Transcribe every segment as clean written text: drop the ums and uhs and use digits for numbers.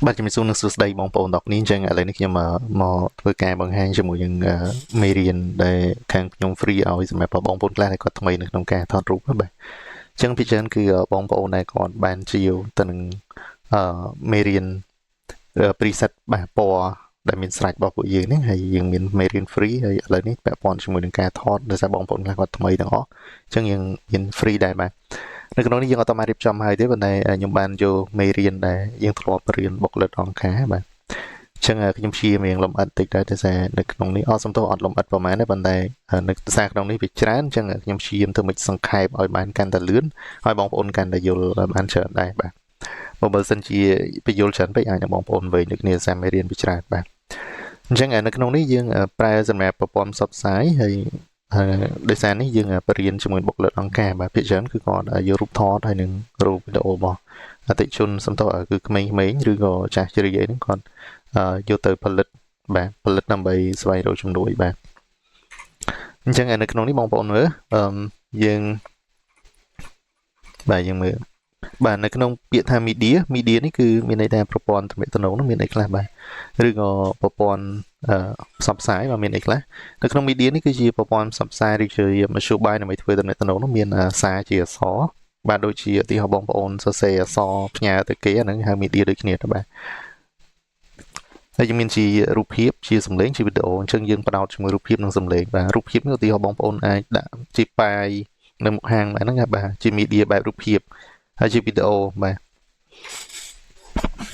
បាទជំរាបសួរនិងសួស្តីបងប្អូនទាំងគ្នាអញ្ចឹងឥឡូវនេះខ្ញុំមកធ្វើការបង្ហាញជាមួយនឹងមេរៀនដែលខាងខ្ញុំ free ឲ្យសម្រាប់បងប្អូនខ្លះដែលគាត់ថ្មីនៅក្នុងការថតរូបបាទអញ្ចឹងពីច្រើនគឺបងប្អូនដែលគាត់បានជាវទៅនឹងមេរៀន preset បាទពណ៌ដែលមានស្រេចរបស់ពួកយើងនេះហើយយើងមានមេរៀន free ហើយឥឡូវនេះពាក់ព័ន្ធជាមួយនឹងការថតដោយសារបងប្អូនខ្លះគាត់ថ្មីទាំងអស់អញ្ចឹងយើងមាន free ដែរបាទនៅក្នុងនេះយើងអត់បានរៀបចំហើយទេប៉ុន្តែខ្ញុំបានយកមេរៀនដែលយើងធ្លាប់រៀនបុគ្គលិកអង្គការបាទអញ្ចឹងខ្ញុំព្យាយាមរៀងលម្អិតតិចដែរដោយសារនៅក្នុងនេះអត់សំទោសអត់លម្អិតប្រហែលទេប៉ុន្តែនៅសារក្នុងនេះវាច្រើនអញ្ចឹងខ្ញុំព្យាយាមធ្វើម៉េចសង្ខេបឲ្យបានកាន់តែលឿនឲ្យបងប្អូនកាន់តែយល់បានច្រើនដែរបាទបើសិនជាបញ្យល់ច្រើនពេកអាចនឹងបងប្អូនវែងដូចគ្នាសារមេរៀនវាច្រើនបាទអញ្ចឹងនៅក្នុងនេះយើងប្រើសម្រាប់ប្រព័ន្ធផ្សព្វផ្សាយហើយដោយសារនេះយើងបរៀនជាមួយបុគ្គលិកអង្គការបាទភាគច្រើនគឺគាត់យករូបថតហើយនឹងរូបវីដេអូរបស់អតិជនសំទោសគឺក្មេងៗឬក៏ចាស់ជ្រាយអីហ្នឹងគាត់យកទៅផលិតបាទផលិតដើម្បីស្វែងរកជំនួយបាទអញ្ចឹងនៅក្នុងនេះបងប្អូនមើលអឺយើងបាទយើងមើលបាទនៅក្នុងពាក្យថា media media នេះគឺមានន័យថាប្រព័ន្ធទំនាក់ទំនងនោះមានអីខ្លះបាទឬក៏ប្រព័ន្ធផ្សព្វផ្សាយបាទមានអីខ្លះនៅក្នុង media នេះគឺជាប្រព័ន្ធផ្សព្វផ្សាយឬជាមធ្យោបាយដើម្បីធ្វើទំនាក់ទំនងនោះមានសារជាអក្សរបាទដូចជាឧទាហរណ៍បងប្អូនសរសេរអក្សរផ្ញើទៅគេអាហ្នឹងហៅ media ដូចគ្នាទៅបាទហើយយើងមានជារូបភាពជាសំឡេងជាវីដេអូអញ្ចឹងយើងផ្ដោតជាមួយរូបភាពនិងសំឡេងបាទរូបភាពនេះឧទាហរណ៍បងប្អូនអាចដាក់ជាប៉ាយនៅមុខហាងបាទហ្នឹងបាទជា media បែបរូបភាពហើយជាវីដេអូបាទ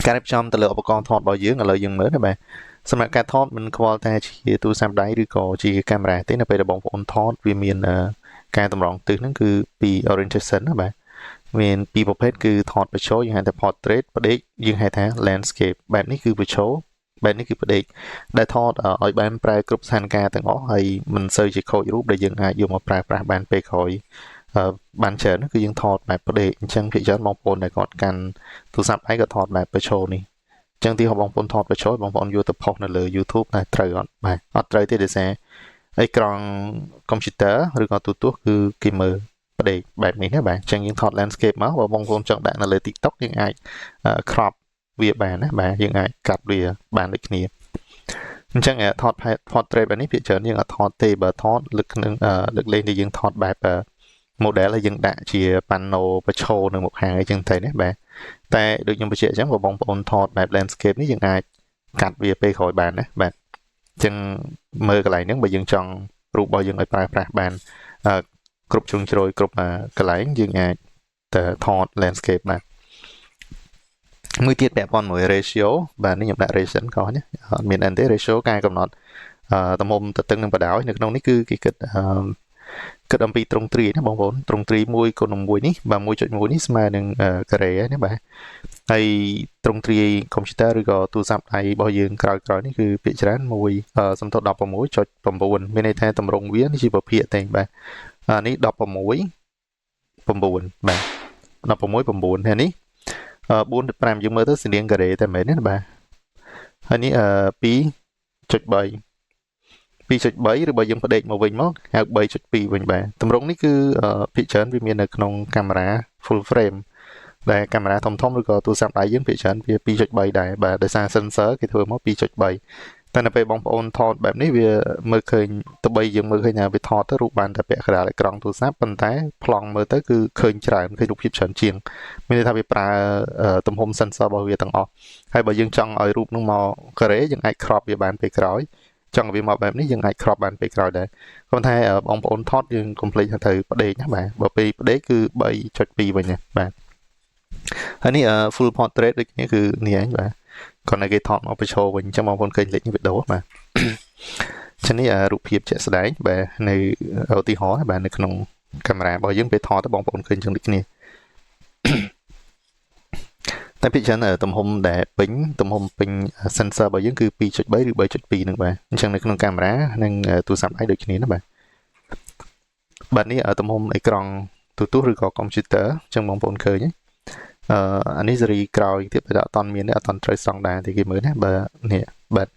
ការរៀបចំទៅលើឧបករណ៍ថតរបស់យើងឥឡូវយើងមើលណាបាទសម្រាប់ការថតមិនខ្វល់តែជាទូរស័ព្ទដៃឬក៏ជាកាមេរ៉ាទេនៅពេលដែលបងប្អូនថតវាមានការតម្រង់ទិសហ្នឹងគឺពី orientation ណាបាទ មានពីរប្រភេទគឺថតបញ្ឈរយើងហៅថា portrait ផ្ដេកយើងហៅថា landscape បែបនេះគឺបញ្ឈរបែបនេះគឺផ្ដេកដែលថតឲ្យបានប្រើគ្រប់ស្ថានភាពទាំងអស់ហើយមិនសូវជាខូចរូបដែលយើងអាចយកមកប្រើប្រាស់បានពេលក្រោយបានច្រើនគឺយើងថតបែបផ្ដេកអញ្ចឹងភាគច្រើនបងប្អូនដែលគាត់កាន់ទូរស័ព្ទដៃក៏ថតបែបបញ្ឈរនេះអញ្ចឹងទីបងប្អូនថតបញ្ឈរបងប្អូនយកទៅផុសនៅលើ YouTube តែត្រូវអត់បាទអត់ត្រូវទេដោយសារអេក្រង់កុំព្យូទ័រឬក៏ទូរទស្សន៍គឺគេមើលផ្ដេកបែបនេះណាបាទអញ្ចឹងយើងថត landscape មកបើបងប្អូនចង់ដាក់នៅលើ TikTok យើងអាច crop វាបានណាបាទយើងអាចកាត់វាបានដូចគ្នាអញ្ចឹងថត portrait បែបនេះភាគច្រើនយើងអត់ថតទេបើថតលើកនឹងលើកលែងដែលយើងថតបែប model ហើយយើងដាក់ជាប៉ាណូបញ្ឈរនៅមុខហាងអីចឹងទៅណាបាទតែដូចខ្ញុំបញ្ជាក់អញ្ចឹងបើបងប្អូនថតបែប landscape នេះយើងអាចកាត់វាពេលក្រោយបានណាបាទអញ្ចឹងមើលកន្លែងហ្នឹងបើយើងចង់រូបរបស់យើងឲ្យប្រើប្រាស់បានគ្រប់ជ្រុងជ្រោយគ្រប់កន្លែងយើងអាចទៅថត landscape បាទមួយទៀតពាក់ព័ន្ធមួយ ratio បាទនេះខ្ញុំដាក់ ratio ក៏ណាអត់មានអីទេ ratio ការកំណត់ទំហំទទឹងនឹងបណ្ដោយនៅក្នុងនេះគឺគេគិតគិតអំពីទ្រង់ទ្រាយណាបងប្អូនទ្រង់ទ្រាយ1គុណនឹង1នេះបាទ1.1នេះស្មើនឹងការ៉េណាបាទហើយទ្រង់ទ្រាយកុំព្យូទ័រឬក៏ទូរស័ព្ទដៃរបស់យើងក្រោយៗនេះគឺភាគច្រើន1សំទោស16.9មានន័យថាតម្រងវានេះជាពភាគទេបាទអានេះ16 9បាទ16 9ហើយនេះ4.5យើងមើលទៅស្តៀងការ៉េតែមែនទេបាទហើយនេះ2.3 2.3ឬបើយើងផ្ដេកមកវិញមកហៅ3.2វិញបាទតម្រងនេះគឺភាគច្រើនវាមាននៅក្នុងកាមេរ៉ា full frame ដែលកាមេរ៉ាធំធំឬក៏ទូរស័ព្ទដៃយើងភាគច្រើនវា2.3ដែរបាទដោយសារ sensor គេធ្វើមក2.3តែនៅពេលបងប្អូនថតបែបនេះវាមើលឃើញទោះបីយើងមើលឃើញថាវាថតទៅរូបបានតែពាក់កណ្ដាលអេក្រង់ទូរស័ព្ទប៉ុន្តែប្លង់មើលទៅគឺឃើញច្រើនឃើញរូបភាពច្រើនជាងមានន័យថាវាប្រើទំហំ sensor របស់វាទាំងអស់ហើយបើយើងចង់ឲ្យរូបនោះមកការ៉េយើងអាច crop វាបានពេលក្រោយចង់ឲ្យវាមកបែបនេះយើងអាច crop បានពេលក្រោយដែរគាត់ថាបងប្អូនថតយើងកុំភ្លេចថាត្រូវផ្ដេកណាបាទបើពេលផ្ដេកគឺ3.2វិញណាបាទហើយនេះ full portrait ដូចគ្នាគឺនេះឯងបាទគាត់នៅគេថតមកបញ្ឈរវិញអញ្ចឹងបងប្អូនឃើញលេខនេះវីដេអូបាទចឹងនេះរូបភាពជាក់ស្ដែងបាទនៅឧទាហរណ៍បាទនៅក្នុងកាមេរ៉ារបស់យើងពេលថតទៅបងប្អូនឃើញចឹងដូចគ្នាតែពីច្រើនទំហំដែលពេញទំហំពេញ sensor របស់យើងគឺ2.3ឬ3.2នឹងបាទអញ្ចឹងនៅក្នុងកាមេរ៉ានិងទូរស័ព្ទដៃដូចគ្នាណាបាទបាទនេះទំហំអេក្រង់ទូរទស្សន៍ឬក៏កុំព្យូទ័រអញ្ចឹងបងប្អូនឃើញអឺអានេះសេរីក្រោយទៀតបើអត់តមានទេអត់តត្រូវស្តង់ដាទេគេមើលណាបើនេះបាទ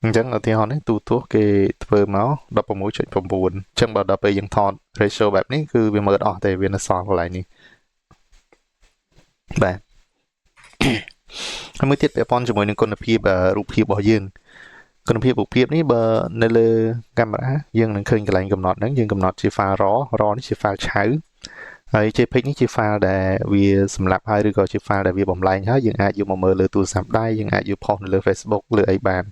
អញ្ចឹងឧទាហរណ៍នេះទូទស្សន៍គេធ្វើមក16.9អញ្ចឹងបើដល់ពេលយើងថត ratio បែបនេះគឺវាមើលអស់ទេវានៅសល់កន្លែងនេះបាទ ហើយមួយទៀតពាក់ព័ន្ធជាមួយនឹងគុណភាពរូបភាពរបស់យើងគុណភាពរូបភាពនេះបើនៅលើកាមេរ៉ាយើងនឹងឃើញកន្លែងកំណត់ហ្នឹងយើងកំណត់ជា file RAW RAW នេះជា file ឆៅហើយ JPEG នេះជា file ដែលវាសម្រាប់ហើយឬក៏ជា file ដែលវាបំលែងហើយយើងអាចយកមកមើលលើទូរស័ព្ទដៃយើងអាចយកផុសនៅលើ Facebook លើអីបាន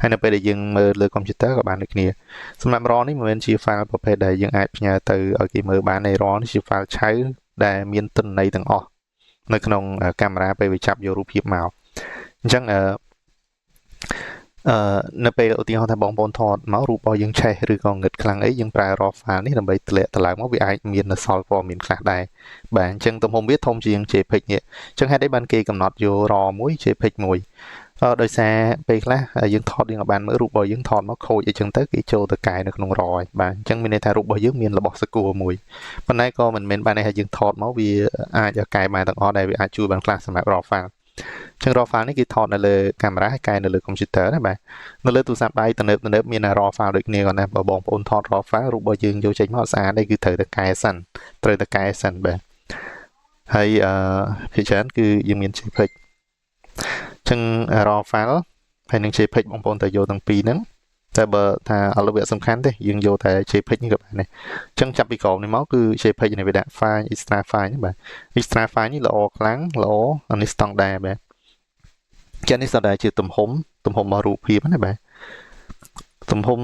ហើយនៅពេលដែលយើងមើលលើ computer ក៏បានដូចគ្នាសម្រាប់ RAW នេះមិនមែនជា file ប្រភេទដែលយើងអាចផ្ញើទៅឲ្យគេមើលបានទេ RAW នេះជា file ឆៅដែលមានទិន្នន័យទាំងអស់នៅក្នុងកាមេរ៉ាពេលវាចាប់យករូបភាពមកអញ្ចឹងអឺអឺនៅពេលឧទាហរណ៍ថាបងប្អូនថតមករូបរបស់យើងឆេះឬក៏ងឹតខ្លាំងអីយើងប្រើ raw file នេះដើម្បីទម្លាក់តម្លើងមកវាអាចមាននៅសល់ព័ត៌មានខ្លះដែរបាទអញ្ចឹងទំហំវាធំជាង JPEG នេះអញ្ចឹងហេតុអីបានគេកំណត់យក raw មួយ JPEG មួយដោយសារពេលខ្លះយើងថតយើងអាចបានមើលរូបរបស់យើងថតមកខូចអីចឹងទៅគេចូលទៅកែនៅក្នុង raw ហើយបាទអញ្ចឹងមានន័យថារូបរបស់យើងមានរបស់សកួរមួយប៉ុន្តែក៏មិនមែនបានន័យថាយើងថតមកវាអាចកែបានទាំងអស់ដែរវាអាចជួយបានខ្លះសម្រាប់ raw file ចឹង raw file នេះគេថតនៅលើកាមេរ៉ាហើយកែនៅលើ computer ណាបាទនៅលើទូរស័ព្ទដៃទំនើបទំនើបមាន raw file ដូចគ្នាគាត់ណាបើបងប្អូនថត raw file រូបរបស់យើងយកចេញមកស្អាតទេគឺត្រូវតែកែសិនត្រូវតែកែសិនបាទហើយអឺភាគច្រើនគឺយើងមាន JPEG ចឹង raw file ហើយនឹង JPEG បងប្អូនត្រូវយកទាំងពីរហ្នឹងតែបើថាអត់វាសំខាន់ទេយើងយកតែ JPEG នេះក៏បានដែរអញ្ចឹងចាប់ពីក្រោមនេះមកគឺ JPEG នេះវាដាក់ file extra file បាទ extra file នេះល្អខ្លាំងល្អអានេះ standard បាទចឹងនេះស្ទើរតែជាទំហំទំហំរបស់រូបភាពណាបាទទំហំ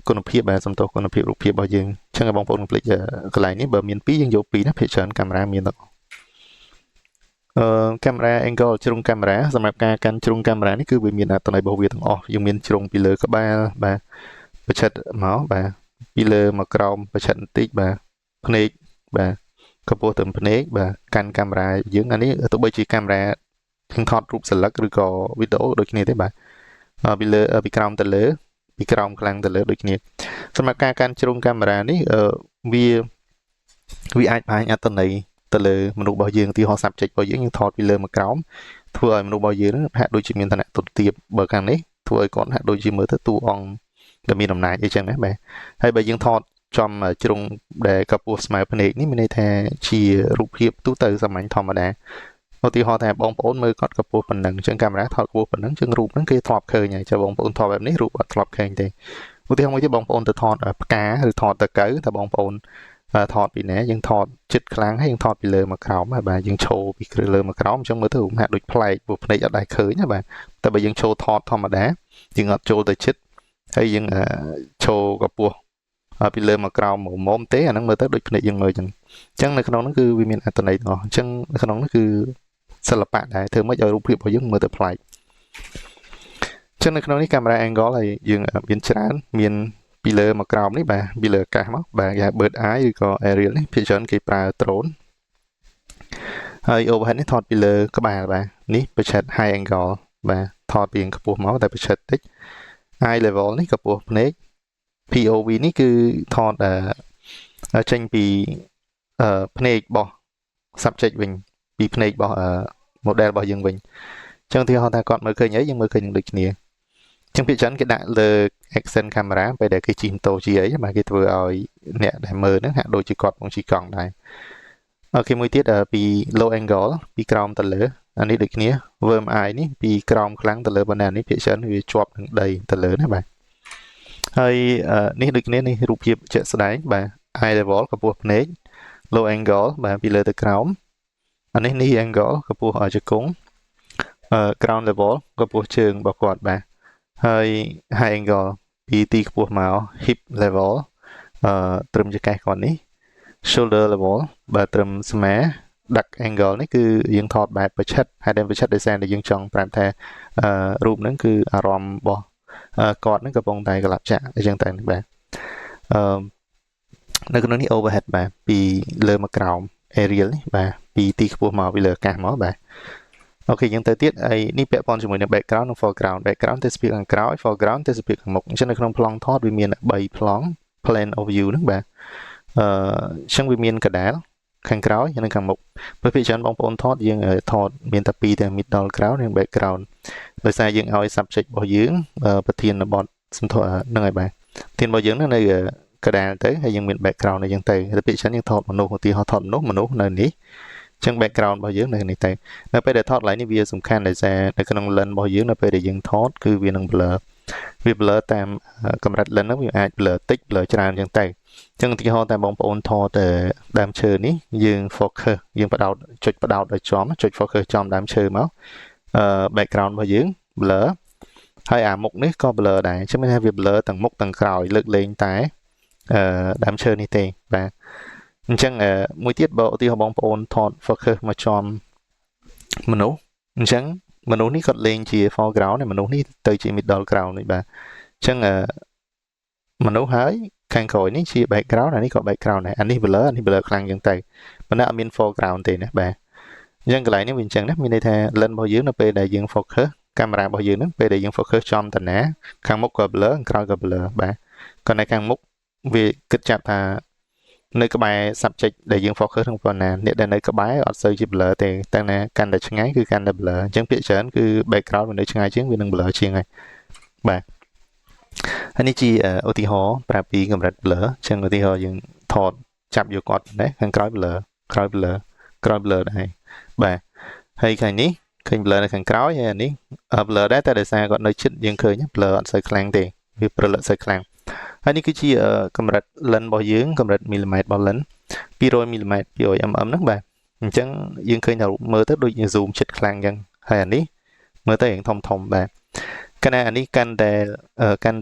គុណភាពបាទសំទោសគុណភាពរូបភាពរបស់យើងអញ្ចឹងបងប្អូនកុំភ្លេចកន្លែងនេះបើមាន2យើងយក2ណាភាគច្រើនកាមេរ៉ាមានទាំងអឺកាមេរ៉ា angle ជ្រុងកាមេរ៉ាសម្រាប់ការកាន់ជ្រុងកាមេរ៉ានេះគឺវាមានអត្ថន័យរបស់វាទាំងអស់យើងមានជ្រុងពីលើក្បាលបាទប្រឆិតមកបាទពីលើមកក្រោមប្រឆិតបន្តិចបាទភ្នែកបាទកម្ពស់ទៅភ្នែកបាទកាន់កាមេរ៉ាយើងអានេះទោះបីជាកាមេរ៉ាយើងថតរូបសន្លឹកឬក៏វីដេអូដូចគ្នាទេបាទពីលើពីក្រោមទៅលើពីក្រោមខ្លាំងទៅលើដូចគ្នាសម្រាប់ការកាន់ជ្រុងកាមេរ៉ានេះវាវាអាចបង្ហាញអត្ថន័យទៅលើមនុស្សរបស់យើងទីហោ subject របស់យើងយើងថតពីលើមកក្រោមធ្វើឲ្យមនុស្សរបស់យើងហាក់ដូចជាមានឋានៈទុនទាបបើខាងនេះធ្វើឲ្យគាត់ហាក់ដូចជាមើលទៅតួអង្គដែលមានអំណាចអីចឹងណាបាទហើយបើយើងថតចំជ្រុងដែលកម្ពស់ស្មើភ្នែកនេះមានន័យថាជារូបភាពទូទៅសាមញ្ញធម្មតាឧទាហរណ៍ថាបងប្អូនមើលគាត់កម្ពស់ប៉ុណ្ណឹងអញ្ចឹងកាមេរ៉ាថតកម្ពស់ប៉ុណ្ណឹងអញ្ចឹងរូបហ្នឹងគេធ្លាប់ឃើញហើយចាបងប្អូនថតបែបនេះរូបអត់ធ្លាប់ឃើញទេឧទាហរណ៍មួយទៀតបងប្អូនទៅថតផ្កាឬថតតកៅថាបងប្អូនថតពីណាយើងថតចិត្តខ្លាំងហើយយើងថតពីលើមកក្រោមបាទយើងឈរពីគ្រឹះលើមកក្រោមអញ្ចឹងមើលទៅហាក់ដូចប្លែកព្រោះភ្នែកអត់ដែលឃើញណាបាទតែបើយើងឈរថតធម្មតាយើងអត់ចូលទៅចិត្តហើយយើងឈរកម្ពស់ពីលើមកក្រោមមុំទេអាហ្នឹងមើលទៅដូចភ្នែកយើងមើលអញ្ចឹងអញ្ចឹងនៅក្នុងហ្នឹងគឺវាមានអត្ថន័យទាំងអស់អញ្ចឹងនៅក្នុងហ្នឹងគឺសិល្បៈដែរធ្វើម៉េចឲ្យរូបភាពរបស់យើងមើលទៅប្លែកអញ្ចឹងនៅក្នុងនេះកាមេរ៉ា angle ហើយយើងមានច្រើនមានពីលើមកក្រោមនេះបាទពីលើអាកាសមកបាទគេហៅ bird eye ឬក៏ aerial នេះភាគច្រើនគេប្រើ drone ហើយ overhead នេះថតពីលើក្បាលបាទនេះប្រឆិត high angle បាទថតពីខ្ពស់មកតែប្រឆិតតិច eye level នេះកម្ពស់ភ្នែក POV នេះគឺថតចេញពីភ្នែករបស់ subject វិញពីភ្នែករបស់ model របស់យើងវិញអញ្ចឹងទីហោថាគាត់មើលឃើញអីយើងមើលឃើញនឹងដូចគ្នាចឹងភាគច្រើនគេដាក់លើ action camera ពេលដែលគេជិះម៉ូតូជិះអីបាទគេធ្វើឲ្យអ្នកដែលមើលហ្នឹងហាក់ដូចជាគាត់កំពុងជិះកង់ដែរ OK មួយទៀតពី low angle ពីក្រោមទៅលើអានេះដូចគ្នា worm eye នេះពីក្រោមខ្លាំងទៅលើប៉ុន្តែអានេះភាគច្រើនវាជាប់នឹងដីទៅលើណាបាទហើយនេះដូចគ្នានេះរូបភាពជាក់ស្ដែងបាទ eye level កម្ពស់ភ្នែក low angle បាទពីលើទៅក្រោមអានេះ knee angle កម្ពស់ជង្គង់ ground level កម្ពស់ជើងរបស់គាត់បាទហើយ high angle ពីទីខ្ពស់មក hip level ត្រឹមចង្កេះគាត់នេះ shoulder level បាទត្រឹមស្មា Dutch angle នេះគឺយើងថតបែបប្រឆិតហើយដែលប្រឆិតដោយសារតែយើងចង់ប្រាប់ថារូបហ្នឹងគឺអារម្មណ៍របស់គាត់ហ្នឹងកំពុងតែក្លាប់ចាក់អញ្ចឹងតែបាទអឺនៅក្នុងនេះ overhead បាទពីលើមកក្រោម aerial នេះបាទពីទីខ្ពស់មកពីលើអាកាសមកបាទ OK យើងទៅទៀតហើយនេះពាក់ព័ន្ធជាមួយនឹង background និង foreground background ទេសភាពខាងក្រោយ foreground ទេសភាពខាងមុខអញ្ចឹងនៅក្នុងប្លង់ថតវាមាន3ប្លង់ plane of view ហ្នឹងបាទអញ្ចឹងវាមានកដាលខាងក្រោយនិងខាងមុខព្រោះភាគច្រើនបងប្អូនថតយើងថតមានតែពីរតែ middle ground និង background ដោយសារយើងឲ្យ subject របស់យើងប្រធានបទសំធហ្នឹងហើយបាទប្រធានរបស់យើងនៅកដាលទៅហើយយើងមាន background អីចឹងទៅតែភាគច្រើនយើងថតមនុស្សឧទាហរណ៍ថតមនុស្សមនុស្សនៅនេះ ចឹង background របស់យើងនៅនេះទៅនៅពេលដែលថតកន្លែងនេះវាសំខាន់ដោយសារនៅក្នុង lens របស់យើងនៅពេលដែលយើងថតគឺវានឹង blur វា blur តាមកម្រិត lens ហ្នឹងវាអាច blur តិច blur ច្រើនចឹងទៅចឹងឧទាហរណ៍តែបងប្អូនថតដើមឈើនេះយើង focus យើងបដោតចុចបដោតឲ្យចំចុច focus ចំដើមឈើមក background របស់យើង blur ហើយអាមុខនេះក៏ blur ដែរអញ្ចឹងមានថាវា blur ទាំងមុខទាំងក្រោយលើកលែងតែដើមឈើនេះទេបាទអញ្ចឹងមួយទៀតបើឧទាហរណ៍បងប្អូនថត focus មកចំមនុស្សអញ្ចឹងមនុស្សនេះគាត់លេងជា foreground ហើយមនុស្សនេះទៅជា middle ground នេះបាទអញ្ចឹងមនុស្សហើយខាងក្រោយនេះជា background អានេះក៏ background ដែរអានេះ blur អានេះ blur ខ្លាំងជាងទៅប៉ុន្តែអត់មាន foreground ទេណាបាទអញ្ចឹងកន្លែងនេះវាអញ្ចឹងណាមានន័យថា lens របស់យើងនៅពេលដែលយើង focus កាមេរ៉ារបស់យើងហ្នឹងពេលដែលយើង focus ចំតាណាខាងមុខក៏ blur ខាងក្រោយក៏ blur បាទគាត់នៅខាងមុខវាគិតចាប់ថានៅក្បែរ subject ដែលយើង focus ក្នុងប៉ុណ្ណាអ្នកដែលនៅក្បែរអត់សូវជា blur ទេតែណាកាន់តែឆ្ងាយគឺកាន់តែ blur អញ្ចឹងភាគច្រើនគឺ background វានៅឆ្ងាយជាងវានឹង blur ជាងហើយបាទហើយនេះជាឧទាហរណ៍ប្រាប់ពីកម្រិត blur អញ្ចឹងឧទាហរណ៍យើងថតចាប់យកគាត់ណាខាងក្រោយ blur ក្រោយ blur ក្រោយ blur ដែរបាទហើយខាងនេះឃើញ blur នៅខាងក្រោយហើយអានេះ blur ដែរតែដោយសារគាត់នៅជិតយើងឃើញ blur អត់សូវខ្លាំងទេវាប្រលឹកសូវខ្លាំងហើយនេះគឺជាកម្រិត lens របស់យើងកម្រិតមីលីម៉ែត្ររបស់ lens 200មីលីម៉ែត្រ200 mm ហ្នឹងបាទអញ្ចឹងយើងឃើញថាមើលទៅដូច zoom ជិតខ្លាំងអញ្ចឹងហើយអានេះមើលទៅរៀងធំធំបាទកាលណាអានេះកាន់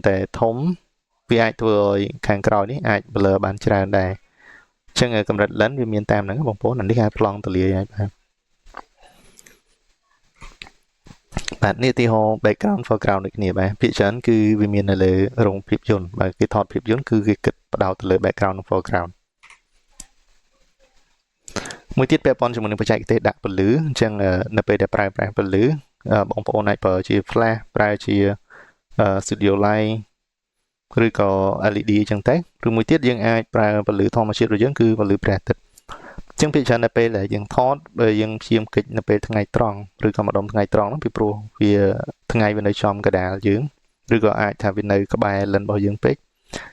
តែធំវាអាចធ្វើឲ្យខាងក្រោយនេះអាច blur បានច្រើនដែរអញ្ចឹងកម្រិត lens វាមានតាមហ្នឹងបងប្អូនអានេះគេប្លង់ទលាយហើយបាទបាទនេះឧទាហរណ៍ background foreground ដូចគ្នាបាទភាគច្រើនគឺវាមាននៅលើរោងភាពយន្តបើគេថតភាពយន្តគឺគេគិតផ្ដោតទៅលើ background និង foreground មួយទៀតពាក់ព័ន្ធជាមួយនឹងបច្ចេកទេសដាក់ពន្លឺអញ្ចឹងនៅពេលដែលប្រើប្រាស់ពន្លឺបងប្អូនអាចប្រើជា flash ប្រើជា studio light ឬក៏ LED អញ្ចឹងទៅឬមួយទៀតយើងអាចប្រើពន្លឺធម្មជាតិរបស់យើងគឺពន្លឺព្រះអាទិត្យអញ្ចឹងភាគច្រើននៅពេលដែលយើងថតបើយើងព្យាយាមគេចនៅពេលថ្ងៃត្រង់ឬក៏ម្ដុំថ្ងៃត្រង់ហ្នឹងពីព្រោះវាថ្ងៃវានៅចំកណ្ដាលយើងឬក៏អាចថាវានៅក្បែរលិនរបស់យើងពេក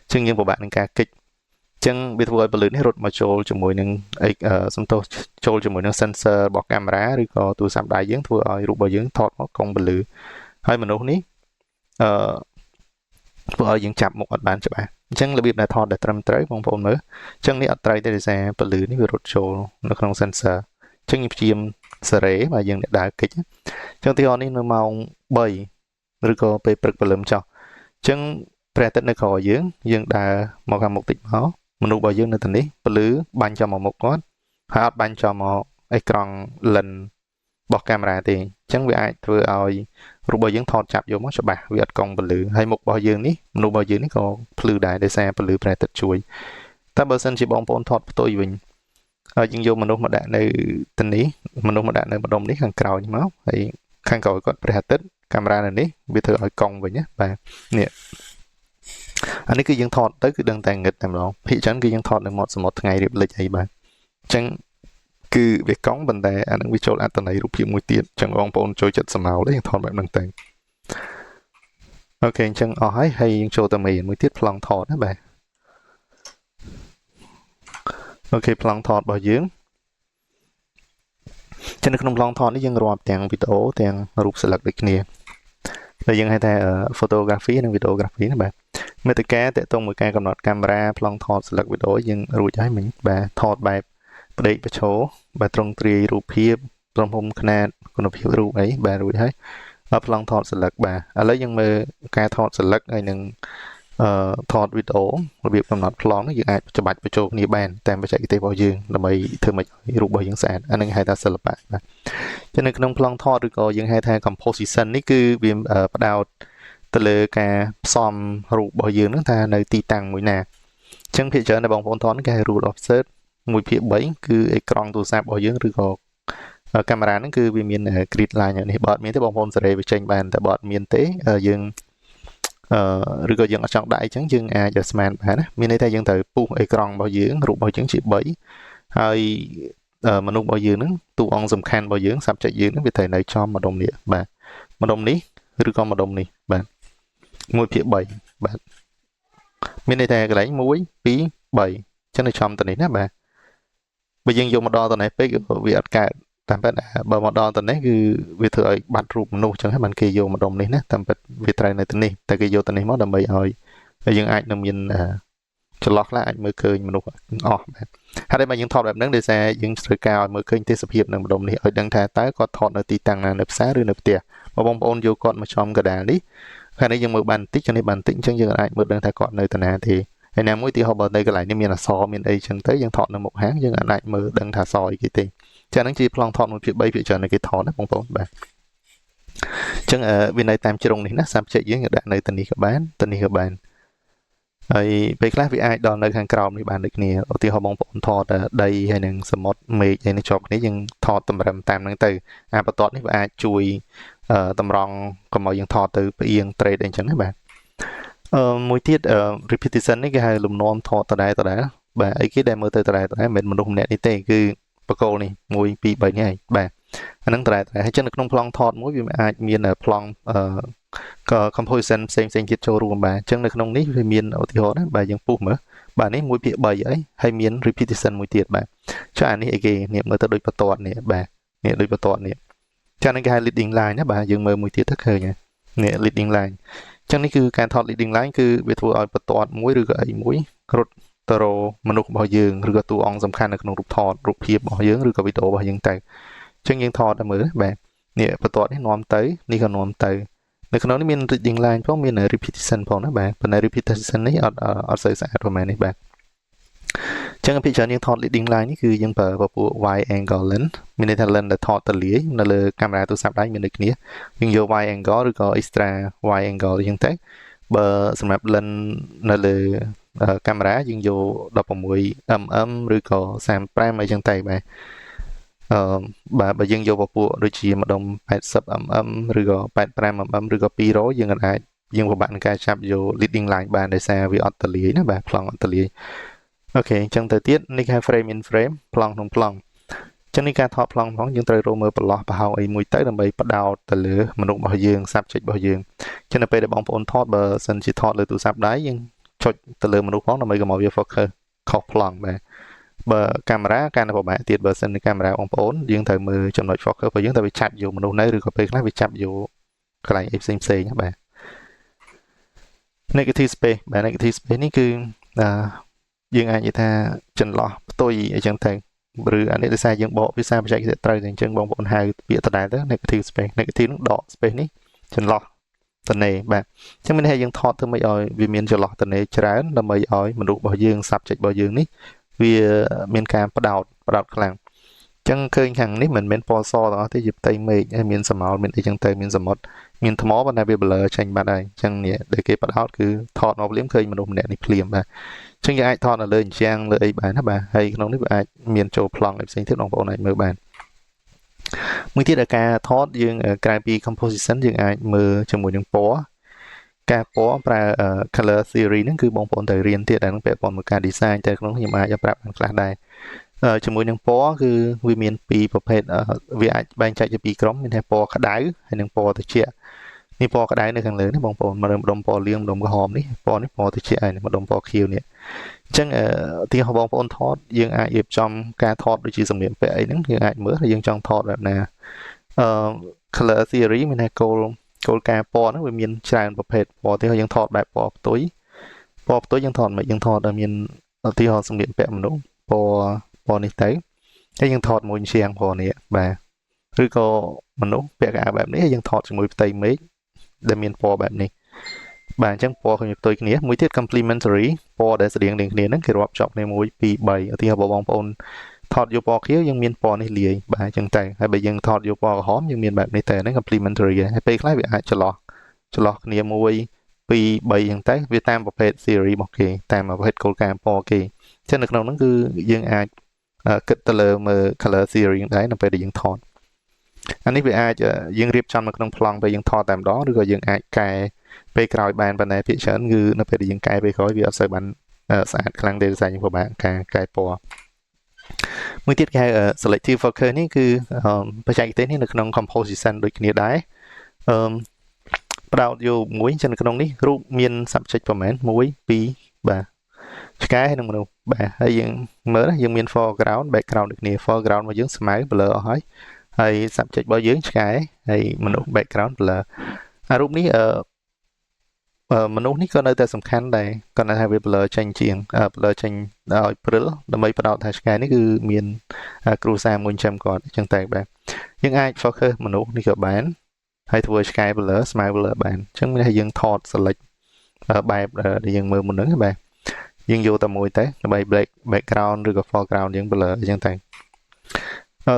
អញ្ចឹងយើងពិបាកនឹងការគេចអញ្ចឹងវាធ្វើឲ្យពន្លឺនេះរត់មកចូលជាមួយនឹងអីសំទោសចូលជាមួយនឹង sensor របស់កាមេរ៉ាឬក៏ទូរស័ព្ទដៃយើងធ្វើឲ្យរូបរបស់យើងថតមកកង់ពន្លឺហើយមនុស្សនេះអឺធ្វើឲ្យយើងចាប់មុខអត់បានច្បាស់អញ្ចឹងរបៀបដែលថតដែលត្រឹមត្រូវបងប្អូនមើលអញ្ចឹងនេះអត់ត្រូវទេដោយសារពន្លឺនេះវារត់ចូលនៅក្នុង sensor អញ្ចឹងយើងព្យាយាមសេរីបាទយើងអ្នកដើរគេចអញ្ចឹងទីហោនេះនៅម៉ោង3ឬក៏ពេលព្រឹកព្រលឹមចោះអញ្ចឹងព្រះអាទិត្យនៅក្រោយយើងយើងដើរមកខាងមុខតិចមកមនុស្សរបស់យើងនៅទីនេះពន្លឺបាញ់ចំមកមុខគាត់ហើយអត់បាញ់ចំមកអេក្រង់លិនរបស់កាមេរ៉ាទេអញ្ចឹងវាអាចធ្វើឲ្យរូបរបស់យើងថតចាប់យកមកច្បាស់វាអត់កង់ពន្លឺហើយមុខរបស់យើងនេះមនុស្សរបស់យើងនេះក៏ភ្លឺដែរដោយសារពន្លឺព្រះអាទិត្យជួយតែបើសិនជាបងប្អូនថតផ្ទុយវិញហើយយើងយកមនុស្សមកដាក់នៅទីនេះមនុស្សមកដាក់នៅម្ដុំនេះខាងក្រោយនេះមកហើយខាងក្រោយគាត់ព្រះអាទិត្យកាមេរ៉ានៅនេះវាធ្វើឲ្យកង់វិញណាបាទនេះអានេះគឺយើងថតទៅគឺដឹងតែងឹតតែម្ដងភាគច្រើនគឺយើងថតនៅមាត់សមុទ្រថ្ងៃរៀបលិចអីបាទអញ្ចឹងគឺវាកង់ប៉ុន្តែអានឹងវាចូលអត្ថន័យរូបភាពមួយទៀតអញ្ចឹងបងប្អូនចូលចិត្តសមោលយើងថតបែបហ្នឹងទៅអូខេអញ្ចឹងអស់ហើយហើយយើងចូលទៅមេមួយទៀតប្លង់ថតណាបាទអូខេប្លង់ថតរបស់យើងចឹងនៅក្នុងប្លង់ថតនេះយើងរាប់ទាំងវីដេអូទាំងរូបស្លឹកដូចគ្នាដែលយើងហៅថា photography និង videography ណាបាទមេតិកាតកតងមួយការកំណត់កាមេរ៉ាប្លង់ថតស្លឹកវីដេអូយើងរួចហើយមិញបាទថតបែបផ្ដេកប្រឈរបាទត្រង់ទ្រាយរូបភាពទំហំខ្នាតគុណភាពរូបអីបាទរួចហើយដល់ប្លង់ថតស្លឹកបាទឥឡូវយើងមើលការថតស្លឹកហើយនឹងថតវីដេអូរបៀបកំណត់ប្លង់យើងអាចច្បាច់បញ្ចូលគ្នាបានតាមបច្ចេកទេសរបស់យើងដើម្បីធ្វើម៉េចឲ្យរូបរបស់យើងស្អាតអានឹងហៅថាសិល្បៈបាទចឹងនៅក្នុងប្លង់ថតឬក៏យើងហៅថា composition នេះគឺវាផ្ដោតទៅលើការផ្សំរូបរបស់យើងនឹងថានៅទីតាំងមួយណាអញ្ចឹងភាគច្រើនដែលបងប្អូនថតគេហៅ rule of third 1/3គឺអេក្រង់ទូរស័ព្ទរបស់យើងឬក៏កាមេរ៉ាហ្នឹងគឺវាមាន grid line នេះបើអត់មានទេបងប្អូនសេរីវាចេញបានតែបើអត់មានទេយើងឬក៏យើងអត់ចង់ដាក់អីចឹងយើងអាចស្មានបានណាមានន័យថាយើងត្រូវពុះអេក្រង់របស់យើងរូបរបស់យើងជា3ហើយមនុស្សរបស់យើងហ្នឹងតួអង្គសំខាន់របស់យើង subject យើងហ្នឹងវាត្រូវនៅចំម្ដុំនេះបាទម្ដុំនេះឬក៏ម្ដុំនេះបាទ1/3បាទមានន័យថាកន្លែង1 2 3ចឹងនៅចំទៅនេះណាបាទ បើយើងយកមកដល់តនេះពេកវាអត់កើតតាមពិតបើមកដល់តនេះគឺវាធ្វើឲ្យបាត់រូបមនុស្សអញ្ចឹងហើយបានគេយកម្ដុំនេះណាតាមពិតវាត្រូវនៅទីនេះតែគេយកទៅនេះមកដើម្បីឲ្យយើងអាចនឹងមានចន្លោះខ្លះអាចមើលឃើញមនុស្សអស់បាទហើយបើយើងថតបែបហ្នឹងដោយសារយើងត្រូវការឲ្យមើលឃើញទេសភាពនៅម្ដុំនេះឲ្យដឹងថាតើគាត់ថតនៅទីតាំងណានៅផ្សារឬនៅផ្ទះបើបងប្អូនយកគាត់មកចំកដាលនេះខាងនេះយើងមើលបានបន្តិចខាងនេះបានបន្តិចអញ្ចឹងយើងអាចមើលដឹងថាគាត់នៅតាណាទេហើយណាមួយទីហោបើនៅកន្លែងនេះមានអសមានអីចឹងទៅយើងថតនៅមុខហាងយើងអាចមើលដឹងថាសអីគេទេចាហ្នឹងជាប្លង់ថត1:3ភាគច្រើនគេថតណាបងប្អូនបាទអញ្ចឹងវានៅតាមជ្រុងនេះណា subject យើងដាក់នៅទីនេះក៏បានទីនេះក៏បានហើយពេលខ្លះវាអាចដល់នៅខាងក្រោមនេះបានដូចគ្នាឧទាហរណ៍បងប្អូនថតដីហើយនឹងសមុទ្រមេឃហើយនឹងជាប់គ្នាយើងថតតម្រឹមតាមហ្នឹងទៅអាបន្ទាត់នេះវាអាចជួយតម្រង់កុំឲ្យយើងថតទៅផ្អៀង trade អីចឹងណាបាទអឺមួយទៀត repetition នេះគេហៅលំនាំថតដដែលដដែលបាទអីគេដែលមើលទៅដដែលដដែលមិនមែនមនុស្សម្នាក់នេះទេគឺបកគោលនេះ1 2 3នេះឯងបាទអាហ្នឹងដដែលដដែលហើយចឹងនៅក្នុងប្លង់ថតមួយវាអាចមានប្លង់អឺ composition ផ្សេងផ្សេងទៀតចូលរួមបាទអញ្ចឹងនៅក្នុងនេះវាមានឧទាហរណ៍ណាបាទយើងពុះមើលបាទនេះ1:3អីហើយមាន repetition មួយទៀតបាទចុះអានេះអីគេនេះមើលទៅដូចបន្ទាត់នេះបាទនេះដូចបន្ទាត់នេះចាហ្នឹងគេហៅ leading line ណាបាទយើងមើលមួយទៀតទៅឃើញនេះ leading line អញ្ចឹងនេះគឺការថត leading line គឺវាធ្វើឲ្យបន្ទាត់មួយឬក៏អីមួយរត់ទៅរកមនុស្សរបស់យើងឬក៏តួអង្គសំខាន់នៅក្នុងរូបថតរូបភាពរបស់យើងឬក៏វីដេអូរបស់យើងទៅអញ្ចឹងយើងថតតែមើលបាទនេះបន្ទាត់នេះនាំទៅនេះក៏នាំទៅនៅក្នុងនេះមាន leading line ផងមាន repetition ផងណាបាទប៉ុន្តែ repetition នេះអត់អត់សូវស្អាតប្រហែលនេះបាទអញ្ចឹងភាគច្រើនយើងថត leading line នេះគឺយើងប្រើពពួក wide angle lens មានន័យថា lens ដែលថតទលាយនៅលើកាមេរ៉ាទូរស័ព្ទដៃមានដូចគ្នាយើងយក wide angle ឬក៏ extra wide angle អញ្ចឹងទៅបើសម្រាប់ lens នៅលើកាមេរ៉ាយើងយក16 mm ឬក៏35អីចឹងទៅបាទអឺបាទបើយើងយកពពួកដូចជាម្ដុំ80 mm ឬក៏85 mm ឬក៏200យើងអាចយើងពិបាកនឹងការចាប់យក leading line បានដោយសារវាអត់ទលាយណាបាទប្លង់អត់ទលាយ OK អញ្ចឹងទៅទៀតនេះគេហៅ frame in frame ប្លង់ក្នុងប្លង់អញ្ចឹងនេះការថតប្លង់ផងយើងត្រូវរកមើលប្រឡោះប្រហោងអីមួយទៅដើម្បីផ្ដោតទៅលើមនុស្សរបស់យើង subject របស់យើងអញ្ចឹងនៅពេលដែលបងប្អូនថតបើសិនជាថតលើទូរស័ព្ទដៃយើងចុចទៅលើមនុស្សផងដើម្បីកុំឲ្យវា focus ខុសប្លង់បាទបើកាមេរ៉ាកាន់តែពិបាកទៀតបើសិនជាកាមេរ៉ាបងប្អូនយើងត្រូវមើលចំណុច focus របស់យើងតើវាចាប់យកមនុស្សនៅឬក៏ពេលខ្លះវាចាប់យកកន្លែងអីផ្សេងផ្សេងបាទ negative space បាទ negative space នេះគឺអឺយើងអាចនិយាយថាចន្លោះផ្ទុយអីចឹងទៅឬអានេះដោយសារយើងបកភាសាបច្ចេកទេសត្រូវតែអញ្ចឹងបងប្អូនហៅពាក្យដដែលទៅ negative space negative នឹងដក space នេះចន្លោះតនេបាទអញ្ចឹងមានន័យថាយើងថតធ្វើម៉េចឲ្យវាមានចន្លោះតនេច្រើនដើម្បីឲ្យមនុស្សរបស់យើង subject របស់យើងនេះវាមានការផ្ដោតផ្ដោតខ្លាំងចឹងឃើញខាងនេះមិនមែនពណ៌សទាំងអស់ទេជាផ្ទៃមេឃហើយមានស្រមោលមានអីចឹងទៅមានសមុទ្រមានថ្មប៉ុន្តែវា blur ចេញបាត់ហើយអញ្ចឹងនេះដែលគេផ្ដោតគឺថតមកភ្លាមឃើញមនុស្សម្នាក់នេះភ្លាមបាទអញ្ចឹងយើងអាចថតនៅលើអញ្ចាំងលើអីបានណាបាទហើយក្នុងនេះវាអាចមានចូលប្លង់អីផ្សេងទៀតបងប្អូនអាចមើលបានមួយទៀតដល់ការថតយើងក្រៅពី composition យើងអាចមើលជាមួយនឹងពណ៌ការពណ៌ប្រើ color theory ហ្នឹងគឺបងប្អូនត្រូវរៀនទៀតដែលនឹងពាក់ព័ន្ធមួយការ design តែក្នុងខ្ញុំអាចប្រាប់បានខ្លះដែរជាមួយនឹងពណ៌គឺវាមានពីរប្រភេទវាអាចបែងចែកជាពីរក្រុមមានថាពណ៌ក្តៅហើយនិងពណ៌ត្រជាក់នេះពណ៌ក្តៅនៅខាងលើនេះបងប្អូនម្ដុំពណ៌លឿងម្ដុំក្រហមនេះពណ៌នេះពណ៌ត្រជាក់ហើយម្ដុំពណ៌ខៀវនេះអញ្ចឹងទីហោបងប្អូនថតយើងអាចរៀបចំការថតដូចជាសម្លៀកបំពាក់អីហ្នឹងយើងអាចមើលថាយើងចង់ថតបែបណាអឺ color theory មានថាគោលគោលការណ៍ពណ៌ហ្នឹងវាមានច្រើនប្រភេទពណ៌ទីយើងថតបែបពណ៌ផ្ទុយពណ៌ផ្ទុយយើងថតមិនយើងថតឲ្យមានឧទាហរណ៍សម្លៀកបំពាក់មនុស្សពណ៌ពណ៌នេះទៅហើយយើងថតមួយជាងពណ៌នេះបាទឬក៏មនុស្សពាក់កៅអៅបែបនេះហើយយើងថតជាមួយផ្ទៃមេឃដែលមានពណ៌បែបនេះបាទអញ្ចឹងពណ៌ឃើញផ្ទុយគ្នាមួយទៀត complementary ពណ៌ដែលស្តៀងគ្នាហ្នឹងគេរាប់ជាប់គ្នា1 2 3ឧទាហរណ៍បងប្អូនថតយកពណ៌ខៀវយើងមានពណ៌នេះលាយបាទអញ្ចឹងទៅហើយបើយើងថតយកពណ៌ក្រហមយើងមានបែបនេះទៅហ្នឹង complementary ហើយពេលខ្លះវាអាចចន្លោះចន្លោះគ្នា1 2 3អញ្ចឹងទៅវាតាមប្រភេទ theory របស់គេតាមប្រភេទគោលការណ៍ពណ៌គេអញ្ចឹងនៅក្នុងហ្នឹងគឺយើងអាចគិតទៅលើមើល color theory ដែរនៅពេលដែលយើងថតអានេះវាអាចយើងរៀបចំនៅក្នុងប្លង់ពេលយើងថតតែម្ដងឬក៏យើងអាចកែពេលក្រោយបានប៉ុន្តែភាគច្រើនគឺនៅពេលដែលយើងកែពេលក្រោយវាអត់សូវបានស្អាតខ្លាំងទេដោយសារយើងពិបាកការកែពណ៌មួយទៀតគេហៅ selective focus នេះគឺបច្ចេកទេសនេះនៅក្នុង composition ដូចគ្នាដែរអឺផ្ដោតយកមួយចឹងនៅក្នុងនេះរូបមាន subject ប្រហែល1 2បាទ ឆ្កែនិងមនុស្សបាទហើយយើងមើលណាយើងមាន foreground background ដូចគ្នា foreground របស់យើងស្មៅ blur អស់ហើយហើយ subject របស់យើងឆ្កែហើយមនុស្ស background blur អារូបនេះអឺមនុស្សនេះក៏នៅតែសំខាន់ដែរគាត់ថាវា blur ចេញជាង blur ចេញឲ្យព្រិលដើម្បីផ្ដោតថាឆ្កែនេះគឺមានគ្រួសារមួយចាំគាត់អញ្ចឹងតែបាទយើងអាច focus មនុស្សនេះក៏បានហើយធ្វើឆ្កែ blur ស្មៅ blur បានអញ្ចឹងមានថាយើងថត select បែបដែលយើងមើលមុនហ្នឹងបាទយើងយកតែមួយទៅដើម្បី black background ឬក៏ foreground យើង blur អញ្ចឹងទៅ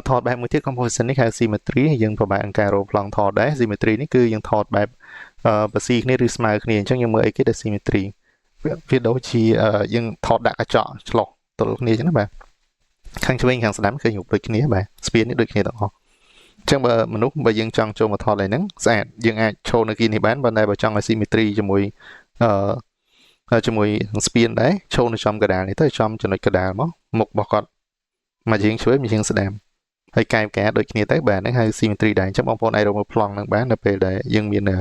ថតបែបមួយទៀត composition នេះហៅ symmetry យើងពិបាកអង្គការរកប្លង់ថតដែរ symmetry នេះគឺយើងថតបែបបស៊ីគ្នាឬស្មើគ្នាអញ្ចឹងយើងមើលអីគេដែល symmetry វាដូចជាយើងថតដាក់កញ្ចក់ឆ្លុះទល់គ្នាអញ្ចឹងណាបាទខាងឆ្វេងខាងស្ដាំឃើញរូបដូចគ្នាបាទស្ពាននេះដូចគ្នាទាំងអស់អញ្ចឹងបើមនុស្សបើយើងចង់ចូលមកថតអីហ្នឹងស្អាតយើងអាចឈរនៅគីនេះបានប៉ុន្តែបើចង់ឲ្យ symmetry ជាមួយអឺជាមួយស្ពានដែរឈរនៅចំកដាលនេះទៅចំចំណុចកដាលមកមុខរបស់គាត់មកជាងឆ្វេងមកជាងស្ដាំហើយកែផ្កាដូចគ្នាទៅបាទហ្នឹងហៅ symmetry ដែរអញ្ចឹងបងប្អូនអាចរកមើលប្លង់ហ្នឹងបាននៅពេលដែលយើងមានអឺ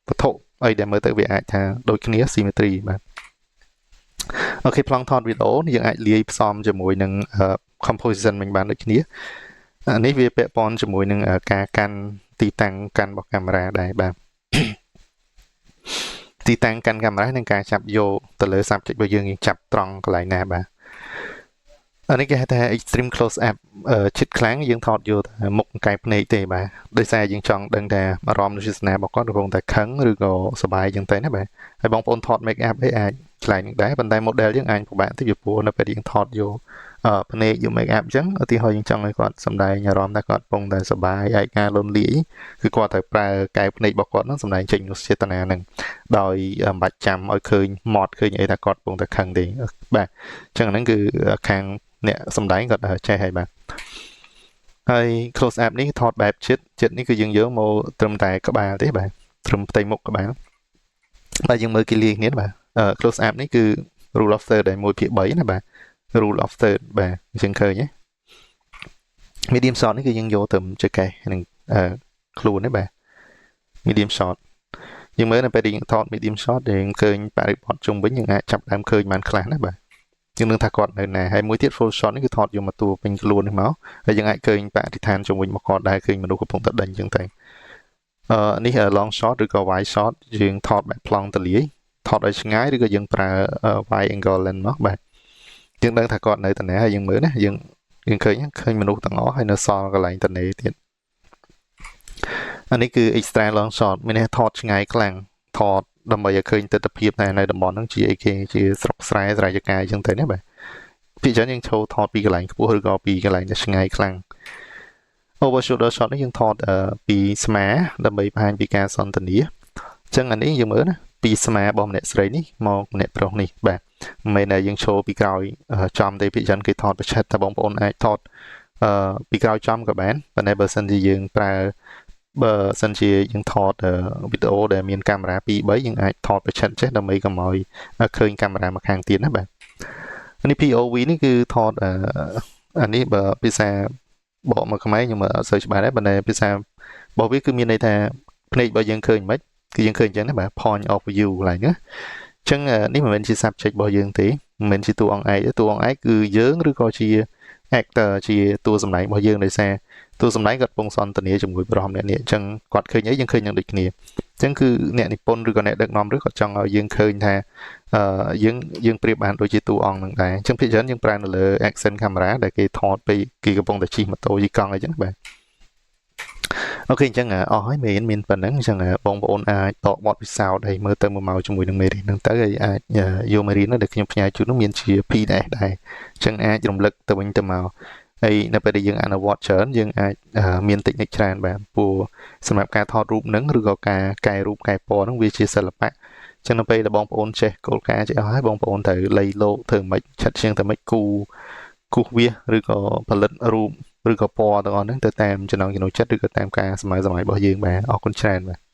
វត្ថុអីដែលមើលទៅវាអាចថាដូចគ្នា symmetry បាទ OK ប្លង់ថតវីដេអូយើងអាចលាយផ្សំជាមួយនឹង composition វិញបានដូចគ្នាអានេះវាពាក់ព័ន្ធជាមួយនឹងការកាន់ទីតាំងកាន់របស់កាមេរ៉ាដែរបាទទីតាំងកាន់កាមេរ៉ានិងការចាប់យកទៅលើ subject របស់យើងយើងចាប់ត្រង់កន្លែងណាបាទអានេះគេហៅថា extreme close up ជិតខ្លាំងយើងថតយកតែមុខកែភ្នែកទេបាទដោយសារយើងចង់ដឹងថាអារម្មណ៍ទស្សនារបស់គាត់កំពុងតែខឹងឬក៏សប្បាយចឹងទៅណាបាទហើយបងប្អូនថត make up អីអាចឆ្លែងនឹងដែរប៉ុន្តែ model យើងអាចពិបាកតិចពីព្រោះនៅពេលយើងថតយកភ្នែកយក make up អញ្ចឹងឧទាហរណ៍យើងចង់ឲ្យគាត់សម្ដែងអារម្មណ៍ថាគាត់កំពុងតែសប្បាយឯកាលន់លាយគឺគាត់ត្រូវប្រើកែវភ្នែករបស់គាត់នឹងសម្ដែងចេញនូវចេតនានឹងដោយមិនបាច់ចាំឲ្យឃើញមាត់ឃើញអីថាគាត់កំពុងតែខឹងទេបាទអញ្ចឹងហ្នឹងគឺខាងអ្នកសម្ដែងគាត់ចេះហើយបាទហើយ close up នេះថតបែបជិតជិតនេះគឺយើងយកមកត្រឹមតែក្បាលទេបាទត្រឹមផ្ទៃមុខក្បាលបាទយើងមើលគេលាយគ្នាបាទ close up នេះគឺ rule of third ដែល1/3ណាបាទ rule of third បាទអញ្ចឹងឃើញទេ medium shot នេះគឺយើងយកទៅចកេះនឹងខ្លួនទេបាទ medium shot យើងមើលនៅពេលដែលយើងថត medium shot យើងឃើញបរិបទជុំវិញយើងអាចចាប់ដើមឃើញបានខ្លះណាបាទយើងនឹងថាគាត់នៅណាហើយមួយទៀត full shot នេះគឺថតយកមកតួពេញខ្លួននេះមកហើយយើងអាចឃើញបរិស្ថានជុំវិញមកគាត់ដែរឃើញមនុស្សកំពុងតែដេញអញ្ចឹងទៅអឺនេះ long shot ឬក៏ wide shot យើងថតបែបប្លង់ទលាយថតឲ្យឆ្ងាយឬក៏យើងប្រើ wide angle lens មកបាទយើងដឹងថាគាត់នៅតាណាហើយយើងមើលណាយើងយើងឃើញឃើញមនុស្សទាំងអស់ហើយនៅសល់កន្លែងតនេទៀតអានេះគឺ extra long shot មានន័យថតឆ្ងាយខ្លាំងថតដើម្បីឲ្យឃើញទស្សនភាពថានៅតំបន់ហ្នឹងជាអីគេជាស្រុកស្រែស្រែចកាអញ្ចឹងទៅណាបាទពីច្រើនយើងចូលថតពីកន្លែងខ្ពស់ឬក៏ពីកន្លែងដែលឆ្ងាយខ្លាំង over shoulder shot នេះយើងថតពីស្មាដើម្បីបង្ហាញពីការសន្ទនាអញ្ចឹងអានេះយើងមើលណាពីស្មារបស់ម្នាក់ស្រីនេះមកម្នាក់ប្រុសនេះបាទមិនមែនតែយើងឈរពីក្រោយចំទេពីច្រើនគេថតប្រឆិតតែបងប្អូនអាចថតពីក្រោយចំក៏បានប៉ុន្តែបើសិនជាយើងប្រើបើសិនជាយើងថតវីដេអូដែលមានកាមេរ៉ា2 3យើងអាចថតប្រឆិតចេះដើម្បីកុំឲ្យឃើញកាមេរ៉ាមកខាងទៀតណាបាទនេះ POV នេះគឺថតអានេះបើភាសាបកមកខ្មែរខ្ញុំអត់សូវច្បាស់ដែរប៉ុន្តែភាសារបស់វាគឺមានន័យថាភ្នែករបស់យើងឃើញមិនគឺយើងឃើញអញ្ចឹងណាបាទ point of view កន្លែងណាអញ្ចឹងនេះមិនមែនជា subject របស់យើងទេមិនមែនជាតួអង្គឯកទេតួអង្គឯកគឺយើងឬក៏ជា actor ជាតួសម្ដែងរបស់យើងដោយសារតួសម្ដែងគាត់កំពុងសន្ទនាជាមួយប្រុសម្នាក់នេះអញ្ចឹងគាត់ឃើញអីយើងឃើញនឹងដូចគ្នាអញ្ចឹងគឺអ្នកនិពន្ធឬក៏អ្នកដឹកនាំឬគាត់ចង់ឲ្យយើងឃើញថាអឺយើងយើងប្រៀបបានដូចជាតួអង្គនឹងដែរអញ្ចឹងភាគច្រើនយើងប្រើនៅលើ action camera ដែលគេថតពេលគេកំពុងតែជិះម៉ូតូជិះកង់អីចឹងបាទ OK អញ្ចឹងអស់ហើយមានមានប៉ុណ្ណឹងអញ្ចឹងបងប្អូនអាចតបទពិសោធន៍ហើយមើលទៅមើលមកជាមួយនឹងមេរៀនហ្នឹងទៅហើយអាចយកមេរៀនហ្នឹងដែលខ្ញុំផ្ញើជូននោះមានជា PDF ដែរអញ្ចឹងអាចរំលឹកទៅវិញទៅមកហើយនៅពេលដែលយើងអនុវត្តច្រើនយើងអាចមានតិចនិចច្រើនបាទព្រោះសម្រាប់ការថតរូបហ្នឹងឬក៏ការកែរូបកែពណ៌ហ្នឹងវាជាសិល្បៈចឹងនៅពេលដែលបងប្អូនចេះគោលការណ៍ចេះអស់ហើយបងប្អូនត្រូវលៃលោកធ្វើម៉េចឆិតជាងទៅម៉េចគូគូសវាសឬក៏ផលិតរូបឬក៏ពណ៌ទាំងអស់ហ្នឹងទៅតាមចំណង់ចំណូលចិត្តឬក៏តាមការសម័យសម័យរបស់យើងបាទអរគុណច្រើនបាទ។